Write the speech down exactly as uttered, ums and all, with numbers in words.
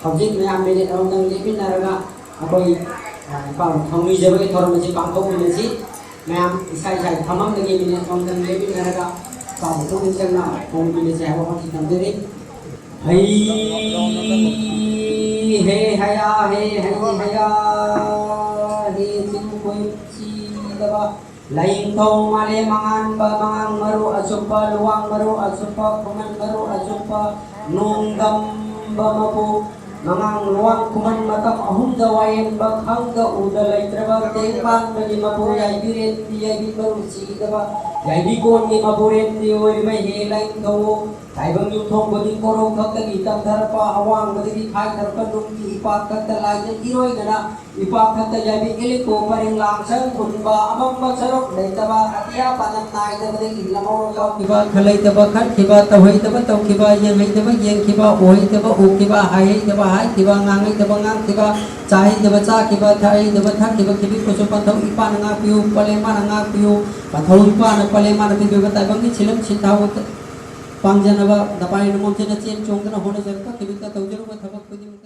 ꯍꯧꯖꯤꯛ ꯃꯌꯥꯝ ꯃꯤꯅꯤꯠ ꯑꯃꯃꯝꯇꯪ ꯂꯦꯞꯃꯤꯟꯅꯔꯒ ꯑꯩꯈꯣꯏ, ꯑ, ꯏꯄꯥꯕꯨ ꯊꯧꯅꯤꯖꯕꯒꯤ ꯊꯧꯔꯝ ꯑꯁꯤ ꯄꯥꯡꯊꯣꯛꯃꯤꯟꯅꯁꯤ꯫ ꯃꯌꯥꯝ ꯏꯁꯥ ꯏꯁꯥꯒꯤ ꯐꯝꯐꯝꯗꯒꯤ ꯃꯤꯅꯤꯠ ꯑꯃꯃꯝꯇꯪ ꯂꯦꯞꯃꯤꯟꯅꯔꯒ ꯏꯄꯥꯕꯨ ꯄꯨꯛꯅꯤꯡ ꯆꯪꯅ ꯊꯧꯅꯤꯖꯁꯤ ꯍꯥꯏꯕ ꯋꯥꯐꯝꯁꯤ ꯊꯝꯖꯔꯤ꯫ ꯍꯩ ꯍꯦ ꯍꯌꯥ ꯍꯦ ꯍꯩ ꯍꯌꯥ ꯍꯦ ꯆꯤꯡ ꯀꯣꯏ ꯆꯤꯗꯕ ꯂꯥꯏꯅꯤꯡꯊꯧ ꯃꯥꯂꯦꯝ ꯑꯉꯥꯟꯕ, ꯃꯉꯥꯡ ꯃꯔꯨ ꯑꯆꯨꯞꯄ, ꯂꯨꯋꯥꯡ ꯃꯔꯨ ꯑꯆꯨꯞꯄ, ꯈꯨꯃꯟ ꯃꯔꯨ ꯑꯆꯨꯞꯄ, ꯅꯣꯡꯗꯝꯕ ꯃꯄꯨ, ꯃꯉꯥꯡ ꯂꯨꯋꯥꯡ ꯈꯨꯃꯟ ꯃꯇꯝ ꯑꯍꯨꯝꯗ ꯋꯥꯌꯦꯟꯕ, ꯈꯪꯗ ꯎꯗ ꯂꯩꯇ꯭ꯔꯕ, ꯇꯦꯡꯕꯥꯟꯕꯒꯤ ꯃꯄꯨ, ꯌꯥꯏꯕꯤꯔꯦꯟꯕꯤ, ꯌꯥꯏꯕꯤ ꯃꯔꯨ ꯁꯤꯗꯕ, ꯌꯥꯏꯕꯤ ꯀꯣꯟꯒꯤ ꯃꯄꯨꯔꯦꯟꯕꯤ ꯑꯣꯏꯔꯤꯕ ꯍꯦ ꯂꯥꯏꯅꯤꯡꯊꯧ, ꯇꯥꯏꯕꯪ ꯌꯨꯝꯊꯣꯡ ꯈꯨꯗꯤꯡ ꯀꯣꯔꯧ ꯈꯛꯇꯒꯤ ꯇꯝꯊꯔꯛꯄ, ꯑꯋꯥꯡꯕꯗꯒꯤ ꯈꯥꯏꯊꯔꯛꯄ ꯅꯨꯡꯒꯤ ꯏꯄꯥꯛ ꯈꯛꯇ ꯂꯥꯏꯖ ꯏꯔꯣꯏꯗꯅ, ꯏꯄꯥꯛ ꯈꯛꯇ ꯌꯥꯏꯕꯤ ꯏꯂꯤꯀꯣ ꯄꯔꯦꯡ ꯂꯥꯡꯁꯪ ꯍꯨꯟꯕ, ꯑꯃꯝꯕ ꯁꯔꯨꯛ ꯂꯩꯇꯕ, ꯑꯇꯤꯌꯥ ꯄꯥꯅꯝ ꯅꯥꯏꯗꯕꯗꯒꯤ ꯂꯝꯍꯧꯔꯛꯄ, ꯈꯤꯕ, ꯈꯜꯂꯩꯇꯕ, ꯈꯟꯈꯤꯕ, ꯇꯧꯍꯩꯗꯕ, ꯇꯧꯈꯤꯕ, ꯌꯦꯡꯍꯩꯗꯕ, ꯌꯦꯡꯈꯤꯕ, ꯎꯍꯩꯗꯕ, ꯎꯈꯤꯕ, ꯍꯥꯏꯍꯩꯗꯕ, ꯍꯥꯏꯈꯤꯕ, ꯉꯥꯡꯍꯩꯗꯕ, ꯉꯥꯡꯈꯤꯕ, ꯆꯥꯍꯩꯗꯕ, ꯆꯥꯈꯤꯕ, ꯊꯛꯍꯩꯗꯕ, ꯊꯛꯈꯤꯕ, ꯈꯤꯕꯤ ꯈꯨꯠꯁꯨ ꯄꯟꯊꯧ ꯏꯄꯥꯅ ꯉꯥꯛꯄꯤꯌꯨ, ꯄꯂꯦꯝ ꯃꯥꯅ ꯉꯥꯛꯄꯤꯌꯨ, ꯄꯟꯊꯧ ꯏꯄꯥꯅ ꯄꯂꯦꯝ ꯃꯥꯅ ꯄꯤꯕꯤꯕ ꯇꯥꯏꯕꯪꯒꯤ ꯁꯤꯂꯝ ꯁꯤꯟꯊꯥ ꯄꯥꯡꯖꯅꯕ ꯅꯄꯥꯏ ꯅꯃꯣꯝꯁꯤꯅ ꯆꯦꯟ ꯆꯣꯡꯗꯨꯅ ꯍꯣꯠꯅꯖꯔꯛꯄ ꯈꯤꯕꯤꯛꯇ ꯇꯧꯖꯔꯨꯕ ꯊꯕꯛ ꯈꯨꯗꯤꯡꯃꯛ